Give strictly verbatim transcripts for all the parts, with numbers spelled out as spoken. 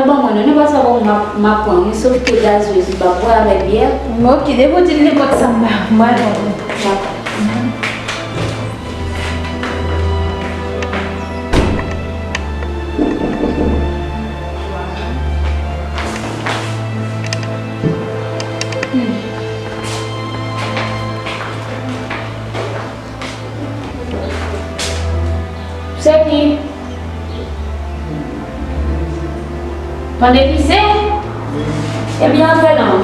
Ban mwen non, nenpòt sa bon m ap, m ap pran wi, sof ke gazwèz m p ap bwè avèk byè. Ok, depi w di l nenpòt sa m ba, m ba l. Dakò. Se ki? Tande ki se? Ebyen, antre non.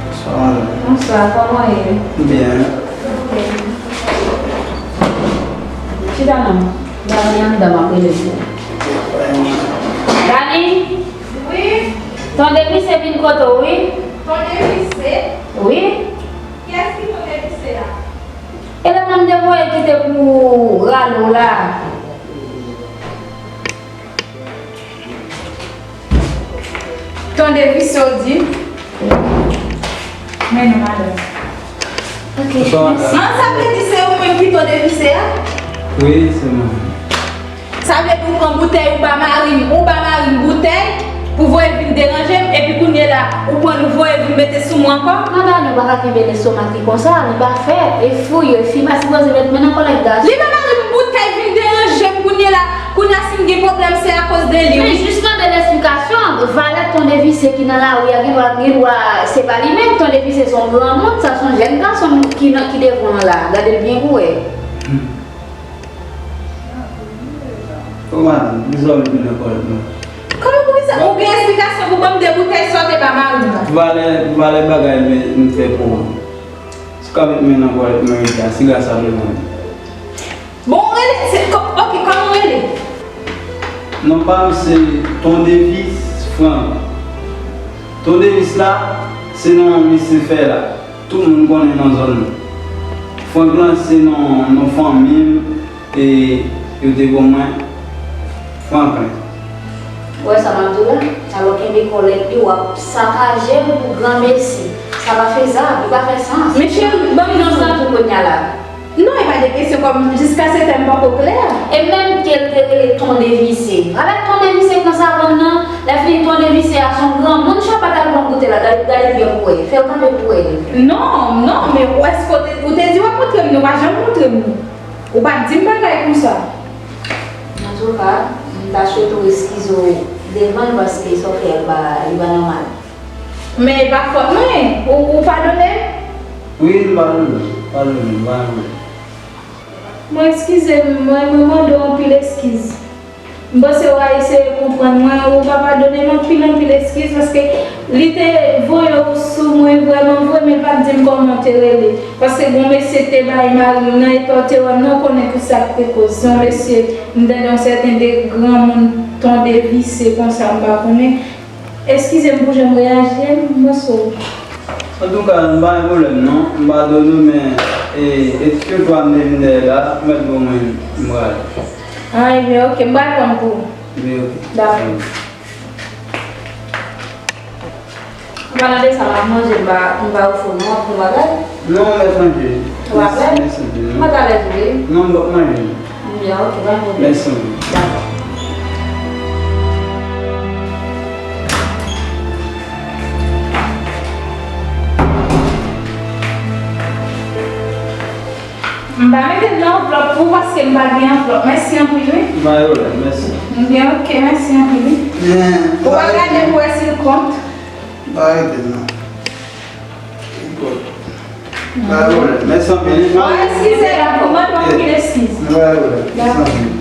Bonswa, madanm. Bonswa, kòman w ye? Byen. Ok. Chita non. Dani anndan, m ap rele l pou ou. Dani? Wi? Tande ki se vin kote w, wi. Tande ki se? Wi. Kiyès ki tande ki se a? E lè m te voye kite pou rale w la. Tande vise w di. Men non, madanm. Ok. Bonswa, madanm. An, sa vle di se ou menm ki tande vise a? Wi, se mwen menm. Sa vle di ou pran boutèy, ou ba mari m, ou ba mari m boutèy pou voye l vin deranje m, epi kounye la, ou pran l, ou voye l vin mete sou mwen ankò? Madanm, nou pa ka kenbe lestomak li konsa, li pa fèt. E fou yo, e fi pa sipoze met men nan kòlèg gason. Li ba mari m boutèy vin deranje m kounye la, kounye a si m gen pwoblèm se akoz de li, wi. Men jis mande l esplikasyon, valè tande vise ki nan lari a, gen dwa, gen dwa, se pa li menm, tande vise se yon granmoun, sa se yon jèn gason ki nan, ki devan w la, gade l byen pou wè. Hmm. O madanm, kisa w vin nan kòlèg mwen? Kòman, poukisa ou gen esplikasyon pou ban m de boutèy sa w te ba mari m nan? Valè, valè bagay m, m fè pou ou. Si w ka met men nan kòlèg mwen jodi a, siga sa vle mwen. Bon, ou rele, se, kò-, ok, kòman w rele? Non pa m se Ton Davis Frank. Ton Davis la, se non misye fè la. Tout moun konnen nan zòn nan. Frank lan se non, non fanmi m, e yo te ban mwen Franklin. Ou wè sa m ap di w la? Alò kenbe kòlèg li, w ap sakaje m pou granmesi. Sa pa fezab, li pa fè sans. Mesye, ban m di w. Nan sa tou kounye a la. Non, e pa de kesyon kòm jiskaskè m poko klè. E menm ke l te rele Ton Devise. Avèk Ton Devise k nan savann nan, lè fini Ton Devise a se yon granmoun, chapa t al pran goute la, gade, gade l byen pou wè. Fè l kanpe pou wè. Non, non, men ou èske ou te, ou te di w ap montre m, non, ou pa janm montre m, non. Ou pa t di m bagay konsa. Antouka, m ta swete w eskize w devan l paske sa w fè a li pa, li pa nòmal. Men e pa fòt mwen, ou, ou padone m? Wi, m padone w, padone m, pa gen pwoblèm. Mwen, eskize m, mwen, mwen mande w anpil eskiz. M panse w a eseye konprann mwen, ou pa padone m, anpil, anpil eskiz, paske li te voye w sou mwen vrèman vre, men l pa t di m kòman w te rele. Paske gon mesye te bay mari m nan, epa w te wè m nan, ou konnen tout sa k te koz. Se yon mesye, m tande yon sèten de granmoun Ton Devise konsa, m pa konnen. Eskize m pou jan m reyaji a, m panse w. Antouka, m pa gen pwoblèm non, m padone w, men, e, eskize m de m dèyè la, mèt ban mwen, m prale. A, ebyen, ok, m pral pran pou ou. Ebyen, ok. Dakò. An palan de sa, m ap manje, m pa, m pa ofri w non, w ap pran bagay? Non, mèt manje. Ou pa prèt? Mèsi, mèsi anpil. M pa t alèz vre. Non, m p ap manje. Byen, ok, pa gen pwoblèm. Mèsi anpil. Dakò. M pa mete l nan anvlòp pou ou paske m pa gen anvlòp. Mèsi anpil, wi. Pa gen pwoblèm, mèsi. Byen, ok, mèsi anpil, wi. Ou pa gade pou wè si l kont? M pa rete, non. Li kont. Pa gen pwoblèm. Mèsi anpil. Bon, eskize la, pou mwen, mwen anpil eskiz. Pa gen pwoblèm. Mèsi anpil.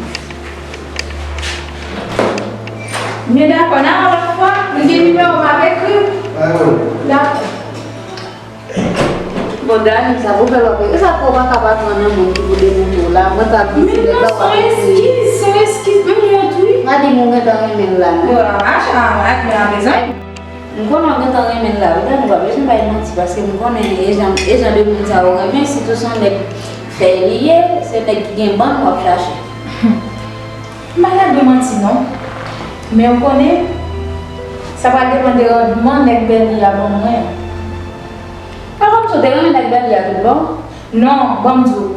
Byen dakò, n a wè lòt fwa, m gen nimewo w, m ap ekri w. Pa gen pwoblèm. Dakò. Bon, Dani, sa pou fè w ap ekri. Sa pou w pa ka pa pran nan moun ki pou demoute w la. Mwen t ap di se nèg la w ap ekri. Men non, se yon eskiz, se yon eskiz, m wont, wi. Pa di m ou gentan renmen l la, non. Bon, a, a, a, a, a, a, a, M konnen w gentan renmen l la wi, Dani, w pa bezwen bay manti, paske m konnen e jan, e jan de moun sa yo renmen, sitou se yon nèg fèy li ye, se nèg ki gen bann w ap chache. M pa ka di w manti non, men w konnen, sa pral depann de randman nèg Bèli a ban mwen an. Pa kòmsi w te renmen nèg Bèli a tout bon? Non, ban m di w.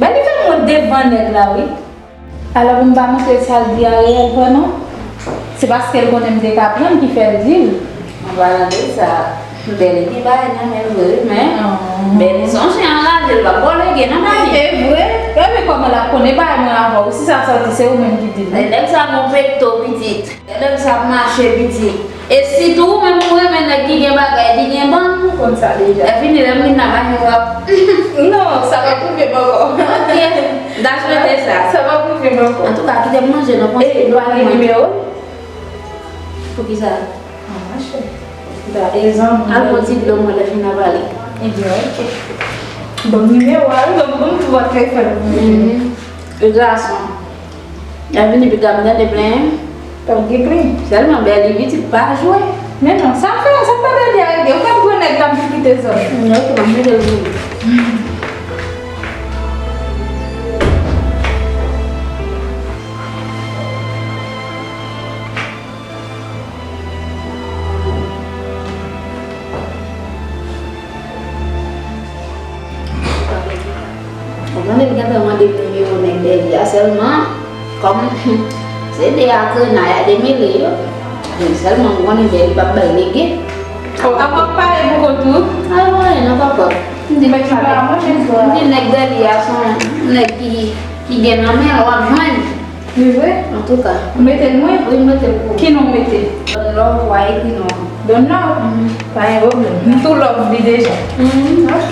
Bèli fè m wont devan nèg la wi. Alò, pou m pa montre l sa l di a reyèl vrèman, se paske l konnen m te ka pran l ki fè l di l. An palan de sa, Bèli gen bagay nan men l vre, men Bèli se yon chen anraje, l p ap vòlè gen nan bagay. E vre? Gade kòman l ap konnen bagay mwen avè w. Si sa sòti, se ou menm ki di l. Nèg sa gon pekto pitit. Nèg sa ap mache pitit. E sitou ou menm ou renmen nèg ki gen bagay, ki gen bank. Ou konn sa deja. Lè fini, lè m vin nan mache w ap. Non, sa p ap rive m ankò. Ok, m ta swete sa. Sa p ap rive m ankò. Antouka, kite m manje non, pran ti dlo pou mwen. Pou kisa? An mache. Al pran ti dlo mwen lè fini nan pale. Ebyen, ok. Ban m nimewo a wi, ban m, ban m tou bò telefòn nan. Mhm. E gason. L ap vini piga m tande plenyen. P ap gen plenyen. Sèlman Bèli pitit pa jwe. Men non, sa fè, sa pa Bèli a regle. Ou konn gwo nèg la m te kite zòn. Ok, m ap mete l pou ou. Ou konnen m gentan mande m nimewo nèg Bèli a sèlman, kòm se de a krenay a demele yo. Men sèlman m konnen Bèli p ap bay lege. Oh, apa w pale pou kont ou? A, mwen, non, papa. M di, m di nèg Bèli a se yon nèg ki, ki gen nan men l, w ap jwenn. Li vre? Antouka. Ou mete l mwen? Wi, m mete l pou ou. Ki non w mete? Don Love, w a ekri non an. Don Love? Mhm. Pa gen pwoblèm. M tou love li deja. Mhm, ok.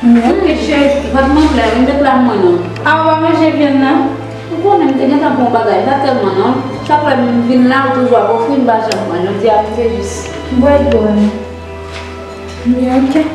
Mwen, cheri, pa t manple, vin met la mwen non. A, ou pa manje vyann nan? Ou konnen m te gentan pran yon bagay, pa tèlman non. Chak lè m vin la, ou toujou ap ofri m, m pa janm pran. Jodi a, m te jis. Bwè dlo a non. Byen, ok.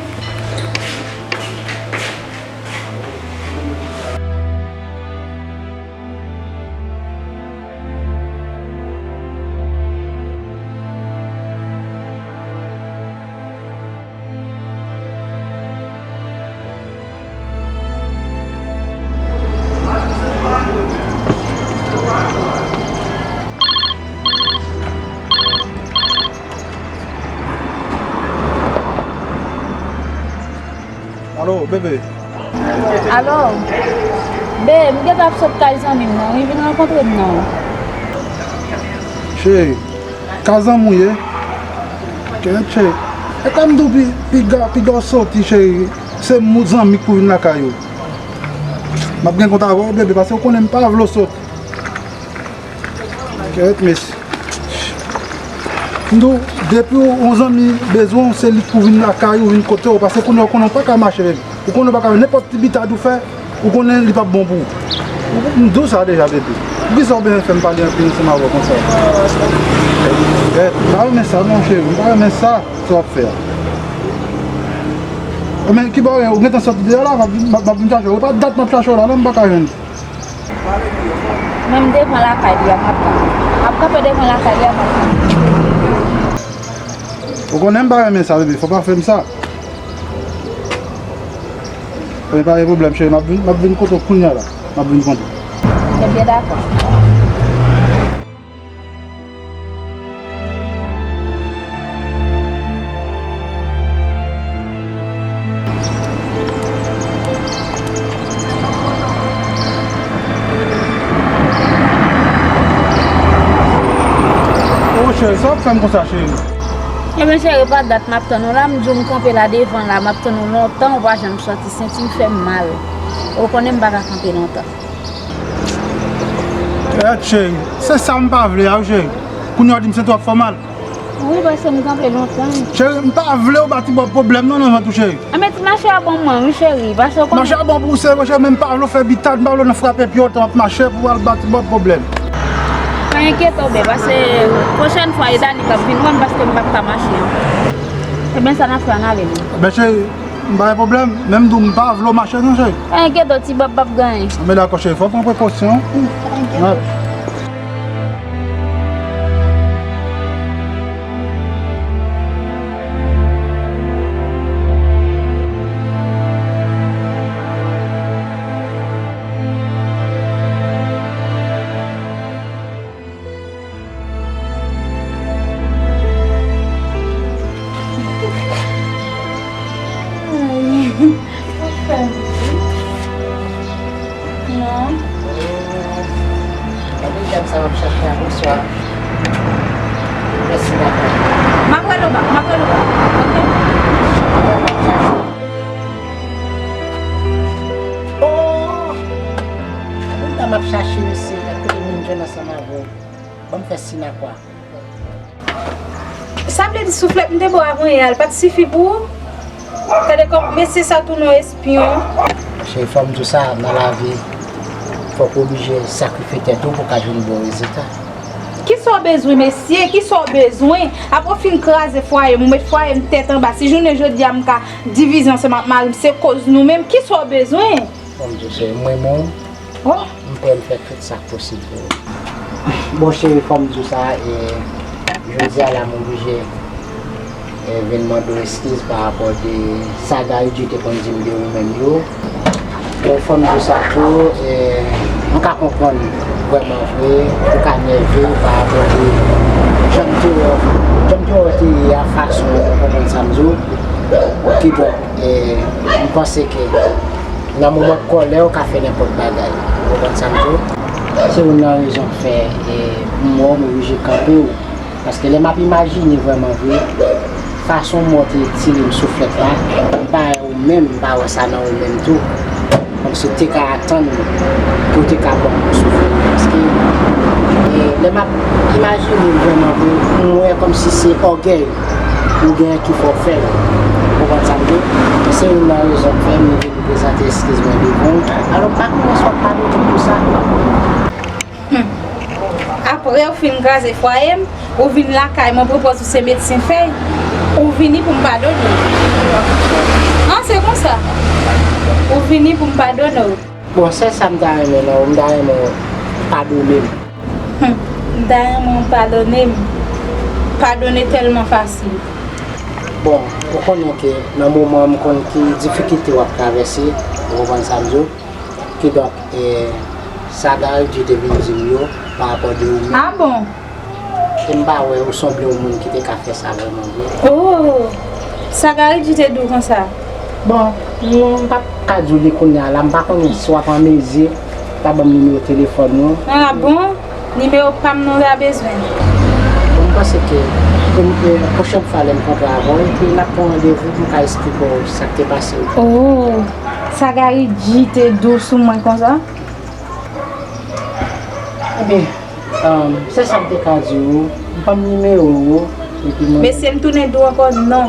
Alo, bebe. Alo. Be, m gentan ap sot kay zanmi m nan, wi, vin rankontre m non. Cheri, ka zanmi w ye? Kèt, cheri. E kòm m di w pi, piga, piga w soti, cheri. Se moun zanmi k pou vin lakay ou. M ap gen kont avè w, bebe, paske w konnen m pa vle w sot. Kèt, mesye. M di w, depi w, yon zanmi bezwen w, se li k pou vin lakay ou, vin kote w, paske kounye a w konnen w pa ka mache, bebe. Ou konnen w pa ka, nenpòt ti bitad ou fè, ou konnen li p ap bon pou ou. M di w sa deja, bebe. Poukisa w bezwen fè m pale anpil ansanm avè w konsa? Kèt, m pa renmen sa non, cheri, m pa renmen sa. Sa w ap fè a? Men ki bagay, ou gentan soti deyò la, m ap vin, m ap, m ap vin chache w. E pa dat m ap chache w la, non, m pa ka jwenn. Menm devan lakay li a, m ap tann. M ap kanpe devan lakay li a, m ap tann. Ou konnen m pa renmen sa, bebe, fò w pa fè m sa. Men pa gen pwoblèm, cheri, m ap vin, m ap vin kote w kounye a la. M ap vin kote w. Ebyen, dakò. O cheri, sa w ap fè m konsa, cheri? Ebyen, cheri, pa dat m ap tann ou la, m di w m kanpe la devan la, m ap tann ou lontan, ou pa janm soti, senti m fè m mal. Ou konnen m pa ka kanpe lontan. Kèt, cheri. Se sa m pa vle a, wi, cheri. Kounye a w di m senti w ap fè w mal. Wi, paske m kanpe lontan. Cheri, m pa vle w ba ti bòb pwoblèm non nan vant ou, cheri. Anben, ti mache a bon mwen, wi, cheri. Paske w konnen. Mache a bon pou ou, se vre, cheri, men m pa vle w fè bitad, m pa vle w nan frape pye w tan w ap mache pou w al ba ti bòb pwoblèm. Pa enkyete w, bebe, paske pwochèn fwa, e Dani k ap vin wè m paske m p ap ka mache ankò. Ebyen, sa n ap fè, ann ale non. Ebyen, cheri, M pa gen pwoblèm, men m di w m pa vle w mache non, cheri. Pa enkyete w, ti bòb p ap genyen. Anben dakò, cheri, fò w pran prekosyon. Wi, pa enkyete w. Bonswa. Mèsi dakò. M ap rele w bak, m ap rele w bak. Oke? Oh! Kontan m ap chache mesye, kote moun jwenn ansanm avè w. Ban m fè sinakwa. Sa vle di souflèt m te ba w avan yè a, l pa t sifi pou ou? Gade kòm mesye sa tounen yon espyon. Cheri, fò m di w sa, nan lavi, fòk ou oblije sakrifye tèt ou pou w ka jwenn bon rezilta. Kisa w bezwen, mesye? Kisa w bezwen? Apre w fin kraze fwaye m, ou met fwaye m tèt anba. Si jounen jodi a m ka divize ansanm ak mari m, se koz nou menm. Kisa w bezwen? Fò m di w, cheri, m renmen w. Oh. M prè m fè tout sa k posib pou ou. Bon, cheri, fò m di w sa, e, jodi a la, m oblije, e, vin mande w eskiz pa rapò de sa Gary G te konn di m de ou menm yo. Bon, fò m di w sa tou, e, m ka konprann vrèman vre, ou ka nève pa rapò de jan m te wè, jan m te wè w te ye a, fason w konprann sa m di w. Kidonk, e, m panse ke nan moman de kòlè, ou ka fè nenpòt bagay. Ou konprann sa m di w? Se youn nan rezon k fè, e, m wè w, m oblije kanpe w. Paske lè m ap imajine vrèman vre, fason m wè w te tire m souflèt la, m pa wè ou menm, m pa wè sa nan ou menm tou. Kòmsi w te ka atann pou w te ka ban m yon souflèt. Paske, e, lè m ap imajine l vrèman vre, m wè kòmsi se ògèy ou genyen ki fè w fè l. Ou konprann sa m di w? Se youn nan rezon k fè m vin prezante eskiz mwen devan w. Alò, m pa konnen si w ap padone m pou sa. Hmm. Apre w fin kraze fwaye m, ou vin lakay mwen, pwopòz ou se medsen fèy, ou vini pou m padone w. An, se konsa. Ou vini pou m padone w. Bon, sèl sa m ta renmen nan ou, m ta renmen w padone m. Hmm. M ta renmen w padone m. Padone tèlman fasil. Bon, ou konnen ke nan moman an, m konn ki difikilte w ap travèse, ou konprann sa m di w? Kidonk, e, sa Gary G te vin di m yo pa rapò de ou menm. Ah bon? E m pa wè ou sanble yon moun ki te ka fè sa vrèman vre. Oh! Sa Gary G te di w konsa? Bon, m p ap ka di w li kounye a la, m pa konnen si w ap anmezi ta ban m nimewo telefòn ou. Ah bon? Nimewo pa m non, ou ta bezwen? Bon, m panse ke pou m, e, pwochèn fwa lè m kontre avè w, epi n ap pran randevou pou m ka esplike w sa k te pase w. Oh! Sa Gary G te di w sou mwen konsa? Ebyen, um, se sa m te ka di w. Ban m nimewo w, epi mwen... Mesye, m tounen di w ankò non.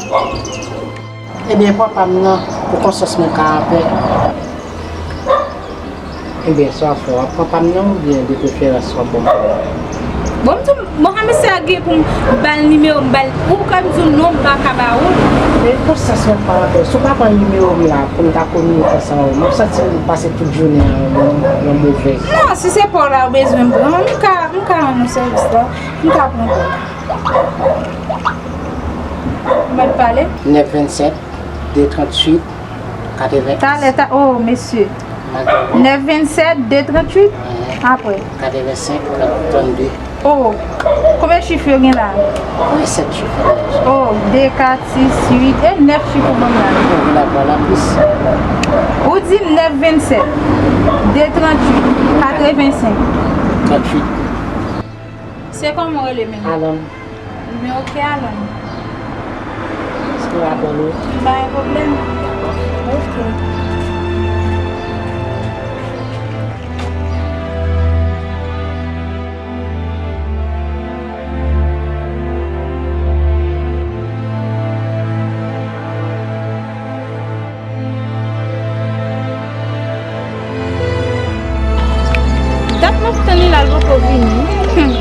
Ebyen, pran pa m nan, pou konsyans mwen ka anpè. Ebyen, sa w ap fè, w ap pran pa m nan oubyen de preferans w ap ban m pa m? Bon, m di w, bon, sa mesye a gen pou m ba l nimewo m, m ba l, ou kwè m di w non, m pa ka ba ou l? Men konsyans mwen pa anpè. Si w pa pran nimewo m la pou n ta kominike ansanm, m ap santi m pase tout jounen an nan, nan movèz. Non, si se pa w la ou bezwen m pran, m ka, m ka rann ou sèvis la. M ka pran pa w. Ou mèt pale? Nèf vennsèt, de tranntuit, katreven. Talè, ta, oh, mesye. Nèf vennsèt, de tranntuit? Apre? Katrevensenk, trannde. Oh, konbyen chif yo gen la? Konbyen sèt chif yo gen? Oh, de, kat, sis, uit, e nèf chif ou ban m la. Ou vin ap pran la plis. Ou di m nèf vennsèt, de tranntuit, katrevensenk. Tranntuit. Se kòman w rele menm? Alan. Men oke, Alan. Eske w ap ban nou? M pa gen pwoblèm. Oke. Dat m ap tann li la, l poko vini. Hmm.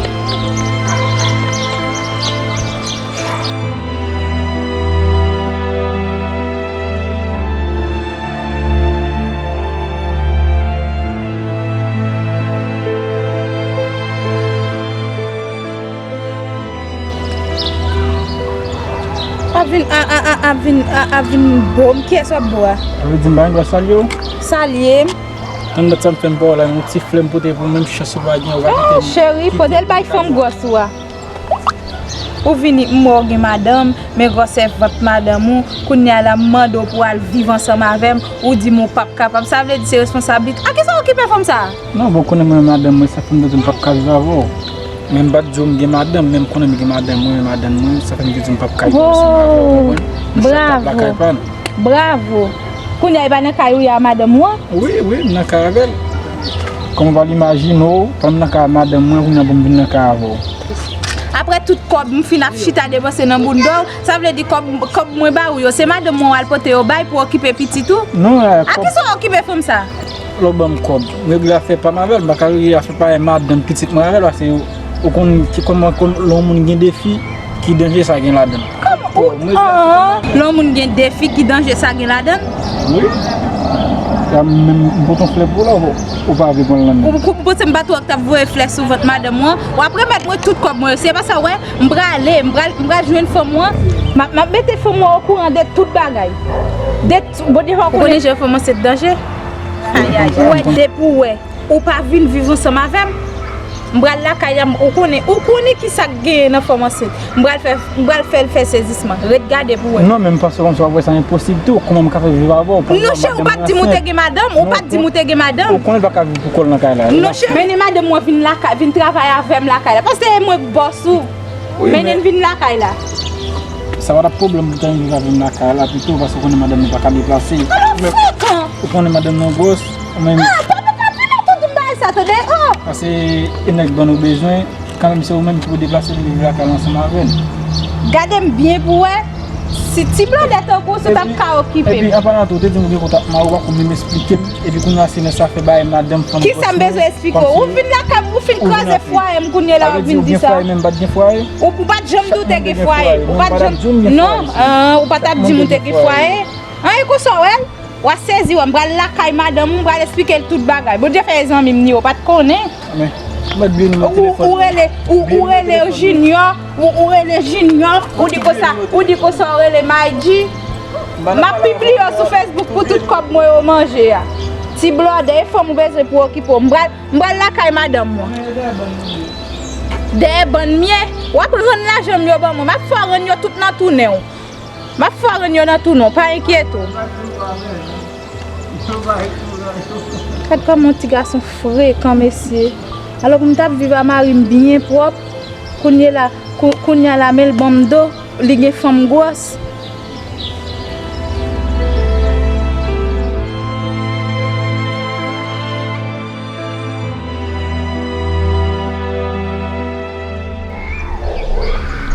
Ap vin, a, a, a, ap vin, a, ap vin bo m. Kiyès w ap bo a? Sa vle di m pa gen dwa salye w? Salye m. Tande dat sa m fè m pa w la, yon ti flè m pote pou w, menm chans ou pa gen, ou pa kite m. Oh, cheri, poze l bay fanm gwòs ou a. Ou vini, m wè w gen madanm, men gwosè vant madanm ou, kounye a la m mande w pou w al viv ansanm avè m, ou di m ou p ap kapab, sa vle di se responsablite. A kisa w okipe fanm sa a? Non, bon, konnen mwen madanm mwen, sa fè m di w m p ap ka viv avè w. Men m pa t di w m gen madanm, men m konnen m gen madanm mwen, men madanm mwen, sa fè m te di w m p ap ka viv ansanm avè w, ou konprann? M chak ap lakay pa n. Bravo. Kounye a, e pa nan kay ou ye a madanm ou an? Wi, wi, m nan kay avè l. Kòman w pral imajine w, pandan m nan kay madanm mwen, kounye a pou m vin nan kay avè w? Apre tout kòb m fin ap chita depanse nan bounda w, sa vle di kòb, kòb mwen ba ou yo, se madanm mwen w al pote yo bay pou okipe pitit ou? Non, eh, a kisa w okipe fanm sa? Lè w ban m kòb, m regle afè pa m avè l, m pa ka regle afè pa madanm pitit mwen avè l, paske ou konn ki kòman lè yon moun gen de fi, ki danje sa gen ladan l. Kòman? Lè yon moun gen de fi, ki danje sa gen ladan l? Wi. La menm, m pote yon flè pou w la, ou, ou pa vle pran l nan men. Ou, ou panse m pa t wè w k t ap voye flè sou vant madanm ou an? W ap remèt mwen tout kòb mwen yo. Se pa sa w wè, m prale, m pral, m pral jwenn fanm ou an. M ap, m ap mete fanm ou an okouran de tout bagay. De tout, bon, deja w konnen jan fanm ansent danje. Ayayay. Ou wè, depi w wè ou pa vin viv ansanm avè m, m pral lakay la, ou konnen, ou konnen ki sa k genyen nan fanm ansent. M pral fè, m pral fè l fè sezisman. Ret gade pou w wè. Non, men m panse kòmsi w ap wè sa enposib tou. Kòman m ka fè viv avè w? Non, cheri, ou pa t di m ou te gen madanm, ou pa t di m ou te gen madanm. Ou konnen l pa ka viv pou kò l nan kay la. Non, cheri, mennen madanm mwen vin lakay, vin travay avè m lakay la. Paske se mwen k bòs ou. Mennen l vin lakay la. Sa pa t ap pwoblèm pou w ta vin viv avè m lakay la pito, paske ou konnen madanm nan pa ka deplase. Alò, frekan! Ou konnen madanm nan gwòs, ou menm. Ah, papa, pa vin ap di m bagay sa, tande? Oh! Paske e nèg ban nou bezwen, kanmenm se ou menm ki pou deplase vin viv lakay la ansanm avè n. Gade m byen pou wè, si ti blòdè tankou w, si w t ap ka okipe m. Epi, epi, anpalan tou, ou te di m ou gen kontak mari w, ou pa konn menm esplike m. Epi kounye a se nan sa fè bagay madanm fanm gwòs. Kisa m bezwen esplike w? Ou vin lakay m, ou fin kraze fwaye m, kounye la w ap vin di sa. Ou pa t janm di w te gen fwaye. Ou pa t janm, non, ou pa t ap di m ou te gen fwaye. An, e konsa w wè l? W a sezi wè, m pral lakay madanm ou, m pral esplike l tout bagay. Bondye fè e zanmi m ni yo pa t konnen. Men, ou mèt bliye nimewo telefòn mwen. Ou rele, ou, ou rele Junior, ou, ou rele Junior, ou di konsa, ou di konsa w rele Maïdji. M ap pibliye w sou Facebook pou tout kòb mwen yo manje a. Ti blòdè, e fanm ou bezwen pou okipe w. M pral, m pral lakay madanm mwen. Dèyè bann m ye. W ap rann lajan m yo ban mwen. M ap fè w rann yo tout nan tounen w. M ap fè w rann yo nan tounen w, pa enkyete w. Gad kòman yon ti gason frekan, mesye. Alò pou m t ap viv a mari m byen pwòp, kounye la, kou-, kounye a la, men l ban m do, li gen fanm gwòs.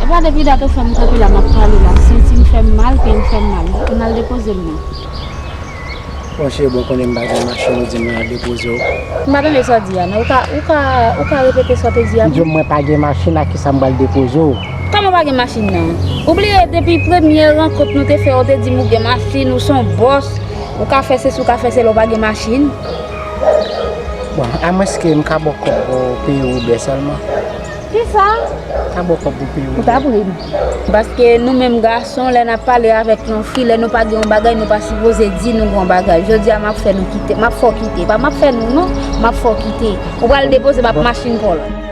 Epa depi dat ou fè m kanpe la, m ap pale la. Senti m fè m mal, pye m fè m mal. Ann al depoze m non. Bon, cheri, bon, konnen m pa gen machin, ou di m al depoze w. M pa tande sa w di a, men ou ka, ou ka, ou ka repete sa w te di a? M di w mwen pa gen machin, ak kisa m pral depoze w? Kòman w pa gen machin nan? Ou bliye depi premye rankont nou te fè, ou te di m ou gen machin, ou se yon bòs, ou ka fè sesi, ou ka fè sela, ou pa gen machin? Bon, amwenske m ka ba w kòb pou w peye Uber sèlman. Kisa? Ka ba w kòb pou peye Uber. Ou ta pri m. Paske nou menm gason, lè n ap pale avèk yon fi, lè nou pa gen yon bagay, nou pa sipoze di nou gen yon bagay. Jodi a, m ap fè nou kite, m ap fè w kite. Pa m ap fè nou non, m ap fè w kite. Ou pral depoze m ap machin pa w la.